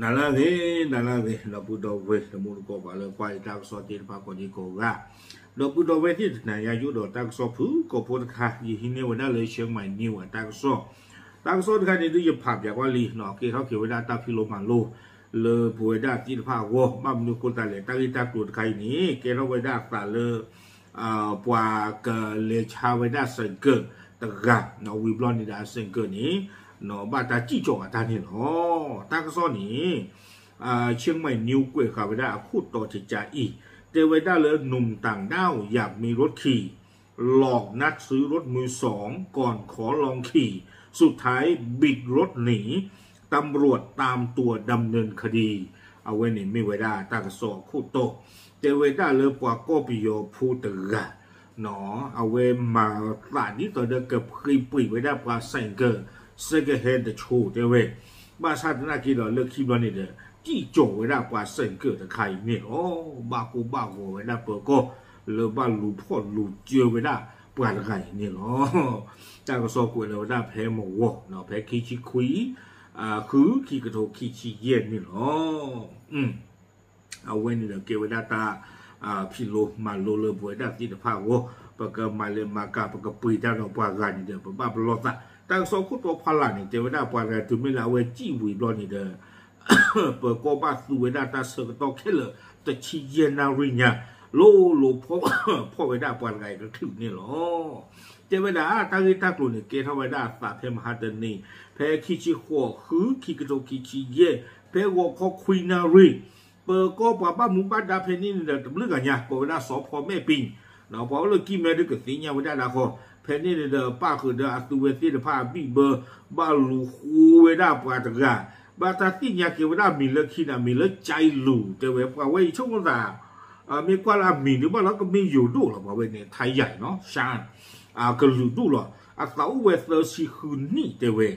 နၤလၢအဂ့ၤ နၤလၢအဂ့ၤ ဒီပုၢ်ဒီဝဲၢ် တမူတကိးပှၤလၢကွၢ်ယတၢ်ကစီၣ်သ့ၣ်တဖၣ်ကိးဒံကိးဂၤ, ဒီပုၢ်ဒီဝဲၢ်သ့ၣ်တနၤယၤယိၣ်ဒီးတၢ်ကစီၣ်ဖုၣ်ကိာ်ဖိတခါ ယဟံးန့ၢ်ဝဲဒၣ်လၢ Chiang Mai News အတၢ်ကစီၣ်, တၢ်ကစီၣ်တခါန့ၣ်ဒုးယဖးပၠးကွၢ်လံ ကဲထီၣ်က့ၤဝဲဒၣ်တၢ်ဖံးလိမၤလိ လၢပဝဲဒၣ်သ့ၣ်တဖၣ်အဂီၢ် ဘၣ်မနုၤအဃိသတးလဲၣ် တၢ်ဂ့ၢ်တၢ်ကျိၤတခါအံၤန့ၣ် ကဲထီၣ်ဝဲဒၣ်အသးလၢ ပှၤကလဲၤဆါဝဲဒၣ် ဆိုင်ကယ် တဂၤ ဝံၤဘျီန့ၣ်ဒီးအ ဆိုင်ကယ် န့ၣ် ဘၣ်တၢ်စံၣ်ကၠီၤအတၢ်န့ၣ်လီၤ. တၢ်ကစီၣ်န့ၣ် Chiang Mai News ကွဲးဃာ်ဝဲဒၣ်အခိၣ်တီတကးအံၤ တဲဝဲဒၣ်လၢ หนุ่มต่างด้าวอยากมีรถขี่ หลอกนัดซื้อรถมือสอง ก่อนขอลองขี่ สุดท้ายบิดรถหนี ตำรวจตามตัวดำเนินคดี အဝဲန့ၣ်မ့ၢ်ဝဲဒၣ်တၢ်ကစီၣ်အခိၣ်တီ တဲဝဲဒၣ်လၢပှၤကီၢ်ပယီၤဖိတဂၤ အဝဲမၤသးဒ်သိးဒီးကဖှ့ပှ့ၤဝဲဒၣ်ပှၤ ဆိုင်ကယ် second hand တဆိတဲဝဲ, ဘၣ်ဆၣ်သနာ်က့ဒီးလၢခံဘျီန့ၣ်ဒီး စံၣ်ကၠီၤဝဲဒၣ်ပှၤ ဆိုင်ကယ် တခါအံၤန့ၣ်လီၤ. ဘၣ်ကိၢ်ဘၣ်ဂီၤဝဲဒၣ်ပၢၤကီၢ် လၢဘၣ်လူၤဖီၣ်လူၤစၢၤဝဲဒၣ်ပှၤတဂၤအံၤန့ၣ်လီၤ. တၢ်ကစီၣ်ကွဲးလၢဝဲဒၣ်ဖဲမဝီ ဖဲခံဆံခွံ ဃု ခံကထိခံဆံယဲၢ်န့ၣ်လီၤ. အဝဲန့ၣ်ဒီးကဲဝဲဒၣ်တၢ်ဖံးလိမၤလိလၢပဝဲဒၣ်သ့ၣ်တဖၣ်အဂီၢ်, ပကမၤလဲၤမၤကၤ ပကပှ့ၤတၢ်ဒီးပှၤဂၤန့ၣ်ဒီး ပဘၣ်ပလီၢ်သး, တၢ်ကစီၣ်ခိၣ်တီဖီလာ်န့ၣ် တဲဝဲဒၣ်ပှၤတဂၤတုၤမ့ၢ်လၢအဝဲစံၣ်ဝံၤဘျီန့ၣ်ဒီး ပၢၤကီၢ်ဘၣ်သူဝဲဒၣ်တၢ်ဆၢကတီၢ်ခဲလၢာ် တဆံယဲၢ်နၣ်ရံၣ်ညါ လိၤလိၤဖီၣ်ဝဲဒၣ်ပှၤတဂၤအံၤကချုးန့ၣ်လီၤ. တဲဝဲဒၣ်တၢ်ဂ့ၢ်တၢ်ကျိၤန့ၣ် ကဲထီၣ်ဝဲဒၣ်အသးဖဲမဟါတနံၤ ဖဲခံဆံဃိး ဃု ခံကထိခံဆံယဲၢ် ဖဲဂီၤခီခွံနၣ်ရံၣ် ပၢၤကီၢ်ပှၤဘၣ်မူဘၣ်ဒါဖဲန့ၣ်န့ၣ်ဒီး တဘျုးဂၤညါ ကိးဝဲဒၣ်စီၤဖီမဲာ်ပံၤ ပှၤအိၣ်လၢကံၢ်မဲဒုးကသ့ၣ်ညါဝဲဒၣ်ဒၣ်ဃီ, ဖဲန့ၣ်န့ၣ်ဒီး ပၣ်ဃုာ်ဒီးအသုးဝဲသ့ၣ်တဖၣ်အဘံၣ်ဘၢ ဘၣ်လူၤဃိဝဲဒၣ်ပှၤတဂၤ, ဘၣ်တၢ်သ့ၣ်ညါက့ၤဝဲဒၣ်အမံၤလၢခံန့ၣ် အမံၤလၢ ကၠဲးလူၤ တဲဝဲ, ပှၤဝဲအံၤဆိကမိၣ်သး မ့ၢ်ကွၢ်လၢအမံၤဒုးဘၣ်လီၤ ကမ့ၢ်ယိၤဒိၣ်လီၤ ပှၤဝဲန့ၣ် ထဲယၤနီၤ ရှါ ကလုာ်ဒူၣ်လီၤ. အသးအိၣ်ဝဲသၢဆံဃုနံၣ်တဲဝဲ,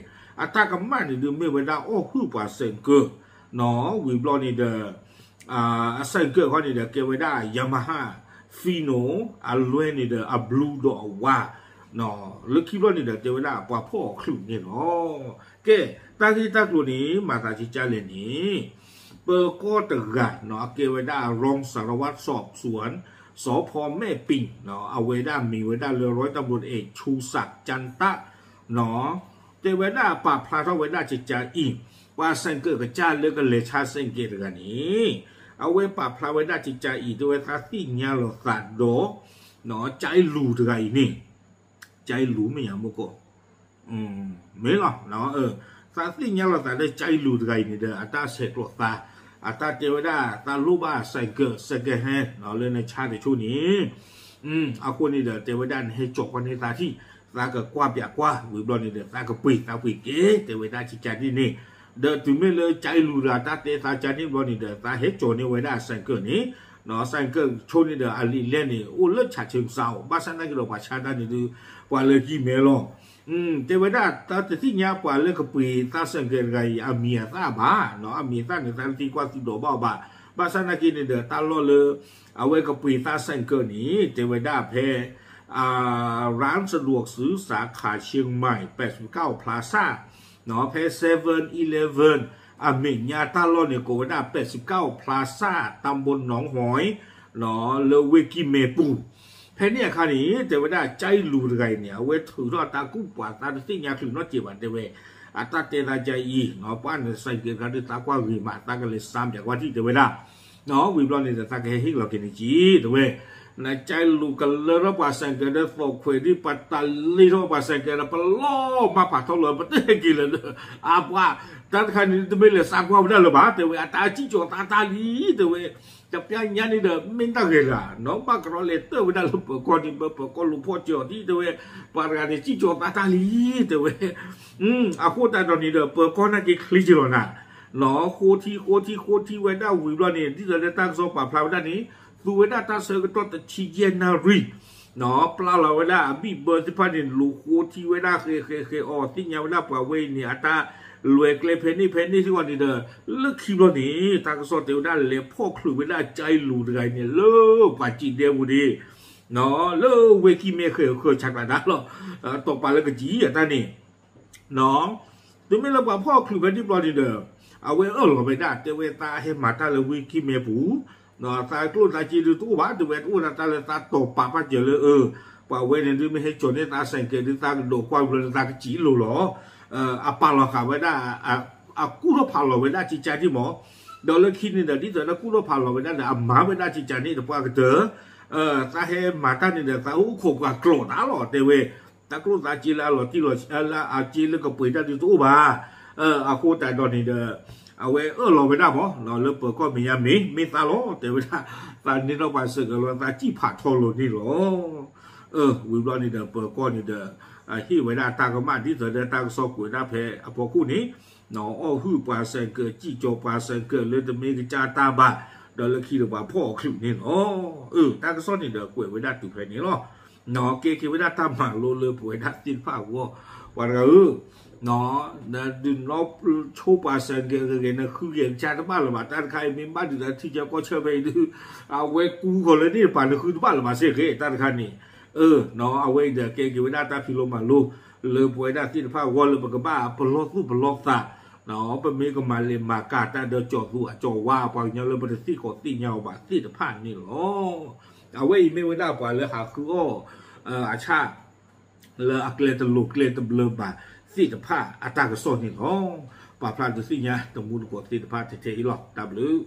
အတၢ်ကမၣ်န့ၣ်ဒုးမ့ၢ်ဝဲဒၣ်အီၣ်ဟုၣ်ပှၤ ဆိုင်ကယ် နီၤ ဝံၤဘျီန့ၣ်ဒီး အ ဆိုင်ကယ် ခီန့ၣ်ဒီး ကဲဝဲဒၣ် Yamaha Fino အလွဲန့ၣ်ဒီး အ blue ဒီးအ white လၢခံဘျီန့ၣ်ဒီး တဲဝဲဒၣ်ပှၤဖီၣ်အီၤချုးန့ၣ်လီၤ. ကဲ တၢ်ဂ့ၢ်တၢ်ကျိၤန့ၣ် မၤသးကကၢ်လဲၣ်န့ၣ် ပၢၤကီၢ်တဂၤနီၤ အကဲဝဲဒၣ် รองสารวัตรสอบสวน စီၤဖီမဲာ်ပံၤ အဝဲဒၣ်မံၤဝဲဒၣ်လၢ ร้อยตำรวจเอกชูศักดิ์ จันตะ နီၤ တဲဝဲဒၣ်ပာ်ဖျါထီၣ်ဝဲဒၣ်ကကးအံၤ ပှၤ ဆိုင်ကယ် ကစၢ်လၢကလဲၤဆါ ဆိုင်ကယ် တဂၤန့ၣ် အဝဲပာ်ဖျါဝဲဒၣ်ကကးအံၤ တဲဝဲသးသ့ၣ်ညါလီၤသးဒီး ကၠဲးလူၤ တဂၤအံၤန့ၣ် ကၠဲးလူၤ မ့ၢ်ယၤမ့ၢ်ကီး မ့ၢ်လီၤ သးသ့ၣ်ညါလီၤသးလၢ ကၠဲးလူၤ တဂၤအံၤန့ၣ်ဒီး အတၢ်ဆဲးကျိးသး အတၢ်တဲဝဲဒၣ် သးလိၣ်ဘၣ် ဆိုင်ကယ် second hand လၢနဆါတဆိန့ၣ် အဃိန့ၣ်ဒီး တဲဝဲဒၣ်နဟဲကၠီၤကွၢ်န့ၢ်သးထံၣ် သးကကွၢ်ပၠးကွၢ် ဝံၤဘျီန့ၣ်ဒီး သးကပှ့ၤသးပှ့ၤက့ၤ တဲဝဲဒၣ်ကကးဒ်န့ၣ် ဒီးတုၤမ့ၢ်လၢ ကၠဲးလူၤ တဂၤ တၢ်တဲသးကန့ၣ်ဘျီန့ၣ်ဒီး သးဟဲကၠီၤန့ၢ်ဝဲဒၣ် ဆိုင်ကယ် န့ၣ် ဆိုင်ကယ် ဆိန့ၣ်ဒီး အလံာ်လဲၢ်န့ၣ် အိၣ်လၢ ฉะเชิงเทรา ဘၣ်ဆၣ်သနာ်က့ဒီး ပှၤဆါတၢ်န့ၣ်ဒုး ပှၤလၢကံၢ်မဲလီၤ. တဲဝဲဒၣ် တၢ်တသ့ၣ်ညါပှၤလၢကပှ့ၤသး ဆိုင်ကယ် တဂၤအံၤ အမံၤအသၣ်ဘၣ် အမံၤအသၣ်န့ၣ် သးတသံကွၢ်သုဒီးဘၣ်အီၤဘၣ်. ဘၣ်ဆၣ်သနာ်က့န့ၣ်ဒီး တၢ်လီၢ်လၢ အဝဲကပှ့ၤသး ဆိုင်ကယ် န့ၣ် တဲဝဲဒၣ်ဖဲ ร้านสะดวกซื้อ สาขาเชียงใหม่ แปดสิบเก้า พลาซ่า ဖဲ seven eleven အမဲာ်ညါတၢ်လီၢ်န့ၣ် ကိးဝဲဒၣ် แปดสิบเก้า พลาซ่า ตำบลหนองหอย လၢဝ့ၢ်ကံၢ်မဲပူၤ ဖဲန့ၣ်အခါန့ၣ် တဲဝဲဒၣ် ကၠဲးလူၤ တဂၤအံၤန့ၣ် အဝဲထုးထီၣ်တၢ်ကူၣ်ပှၤ သးတသ့ၣ်ညါချုးနီတစဲးဘၣ် တဲဝဲ အတၢ်တဲသးကါအံၤ ပှၤန့ၣ် ဆိုင်ကယ် တဂၤဒုး သးကွၢ်ဂ့ၤမး သးကလဲၤစါပၠးကွၢ်ထံၣ် တဲဝဲဒၣ် ဝံၤဘျီန့ၣ်ဒီး သးကဟဲဟ့ၣ်လီၤက့ၤန့ၣ်က့ၤ တဲဝဲ နကၠဲးလူၤ ကလၢထီၣ်ပှၤ ဆိုင်ကယ် ဒီးသိးခွဲးဒ် ပတလ့ထီၣ်ပှၤ ဆိုင်ကယ် ဒီး ပလီၢ်မၤပာ်ထီၣ်လီၤ ပတဟဲက့ၤလၢၤဒီး အပှၤ တၢ်တခါန့ၣ် တမ့ၢ်လဲၤစါကွၢ်ဝဲဒၣ်လၢၤဘၣ် တဲဝဲ အတၢ်စံၣ်ကၠီၤသးတၢ်လံ တဲဝဲ တပျၢ်ညါန့ၣ်ဒီး မ့ၢ်တၢ်ဂ့ၤလၢၤ နီၢ်ဘၣ်ကရီလဲၤတၢၢ်ဝဲဒၣ်လၢပၢၤကီၢ်န့ၣ် ပၢၤကီၢ်လူၤဖီၣ်စၢၤအီၤဒ် တဲဝဲ ပှၤတဂၤန့ၣ် စံၣ်ကၠီၤသးတၢ်လံ တဲဝဲ အဃိသတးဒီးန့ၣ်ဒီး ပၢၤကီၢ်နာ်က့ချ့က့ၤလီၤနၤ ဃိထံ ဃိထံ ဃိထံဝဲဒၣ်ဝံၤဘျီန့ၣ် ဒ်သိးလၢတၢ်ကစီၣ်ပာ်ဖျါဝဲဒၣ်န့ၣ် သူဝဲဒၣ်တၢ်ဆၢကတီၢ်တဆံယဲၢ်နၣ်ရံၣ် ပျၢ်လီၤဝဲဒၣ်အဘံၣ်ဘၢသ့ၣ်တဖၣ်န့ၣ် လူၤဃိထံဝဲဒၣ်ဃဲၤဃဲၤဃဲၤအီၤ သ့ၣ်ညါဝဲဒၣ်ပှၤဝဲအံၤန့ၣ် အတၢ်လဲၤကျဲဖဲန့ၣ်ဖဲန့ၣ်စ့ၢ်ကီးန့ၣ်ဒီး လၢခံဘျီန့ၣ် တၢ်ကစီၣ်တဲဝဲဒၣ်လဲၤဖီၣ်ချုးဝဲဒၣ် ကၠဲးလူၤ တဂၤအံၤန့ၣ် လၢပှၤစံးဒဲပူၤန့ၣ် လၢဝ့ၢ်ကံၢ်မဲဃဲၤဃဲၤဆးကျးတၢ်လီၤ တီၤပာ်လၢကစံၣ်အတၢ်န့ၣ် တုၤမ့ၢ်လၢပှၤဖီၣ်ချုးဖဲန့ၣ်ဘျီန့ၣ်ဒီး အဝဲအၢၣ်လီၤဝဲဒၣ် တဲဝဲသးဟဲမၤတၢ်လၢဝ့ၢ်ခံမဲာ်ပူၤ, သးကျိၣ်သးစ့ဒုးတအိၣ်ဘၣ် တဲဝဲတအိၣ်ဒၣ်တၢ်လၢသးတီၤပာ်ဘၣ်စၢၤလၢ ပှၤဝဲန့ၣ်ဒုးမ့ၢ်ဟဲကၠီၤန့ၢ်သးစဲးကဲးဒုးသးကဒိးကွၢ်ဘျီလၢသးကစံးလိၤလီၤ. အပာ်လီၤဃာ်ဝဲဒၣ် အကူၣ်ထီၣ်ဖးလီၤဝဲဒၣ်ကကါဒံၣ်မး, ဒီးလၢခံန့ၣ်ဒီး ဒ်သိးလၢကူၣ်ထီၣ်ဖးလီၤဝဲဒၣ်ဒီး အမၤဝဲဒၣ်ကကါန့ၣ်တပှၢ်ကတၢၢ် သးဟဲမၤတၢ်န့ၣ်ဒီး သးအိၣ်ခိးပှၤကျိာ်တၢ်လီၤ တဲဝဲ, တၢ်ကျိၣ်သးစ့လၢအလီၤတံၢ်လီၤဆဲးလၢအစ့လၢကပှ့ၤတၢ်ဒုးတအိၣ်ဘၣ်. အဃိသတးဒီးန့ၣ်ဒီး အဝဲအၢၣ်လီၤဝဲဒၣ်မး လၢပၢၤကီၢ်မဲာ်ညါမ့ၢ် မ့ၢ်သးလီၤ တဲဝဲဒၣ်, သးန့ၢ်ထီၣ်ပှၤစဲးကဲးလီၤ သးစံၣ်ဖးထီလိၤန့ၣ်လီၤ. ဝံၤဘျီန့ၣ်ဒီး ပၢၤကီၢ်န့ၣ်ဒီး ဟ့ၣ်ဝဲဒၣ်တၢ်ကမၣ် ဒ်သိးဒီးတၢ်ကစီၣ်ကွဲးဒၣ်ဖဲအဖီခိၣ်န့ၣ် အီၣ်ဟုၣ်ပှၤစဲးကဲး စံၣ်ကၠီၤပှၤစဲးကဲးလၢတမ့ၢ်ကစၢ်တၢ်ဘၣ်, ဒီးလၢခံဒီးပှၤဖီၣ်အီၤချုးန့ၣ်လီၤ. တၢ်ကစီၣ်န့ၣ်ဒီးကွဲးဝဲဒၣ်တုၤဖဲန့ၣ်လီၤ. ကဲက့ၤဝဲဒၣ်တၢ်မၤလိလၢပဝဲဒၣ်သ့ၣ်တဖၣ်အဂီၢ် ပှၤတဂၤဧၢ, ဒုးနီၣ်ဆိပှၤစဲးကဲးဂ့ၤဂ့ၤ နဃုဂဲၤကစၢ်တဘၣ်လၢၤဘၣ် တၢ်တခါအံၤ မ့ၢ်ဘၣ်ဒုးဒီးထံဆၢကီၢ်ဆၢဖဲအံၤဒုး အဝဲကူဃီၤလၢန့ၣ်တပၤ နဃုတဘၣ်လၢၤဘၣ်စ့ၢ်ကီး တၢ်တခါန့ၣ် အဝဲအံၤဒီး ကဲက့ၤဝဲဒၣ်တၢ်ဖံးလိမၤလိ လၢပဝဲဒၣ်သ့ၣ်တဖၣ်အဂီၢ်လၢပကဘၣ်ပလီၢ်သူၣ်ပလီၢ်သး, ပမ့ၢ်ကမၤလဲၤမၤကၤတၢ်ဒီးကၠီၤသူအကၠီၤဝါ ပှၤကညီလၢပတသ့ၣ်ကီးသ့ၣ်ညါအီၤဘၣ်သ့ၣ်တဖၣ်န့ၣ်လီၤ. အဝဲအံၤမ့ၢ်ဝဲဒၣ်ပှၤလၢဟးဃုအီၣ် အဆၣ် လၢအကျဲတလိၤကျဲတဘျၢဘၣ်သ့ၣ်တဖၣ်အတၢ်ကစီၣ်န့ၣ်လီၤ. ပာ်ဖျါဒုးသ့ၣ်ညါတမူတကိးသ့ၣ်တဖၣ်ထဲထဲအံၤလီၤ. တၢ်ဘျုး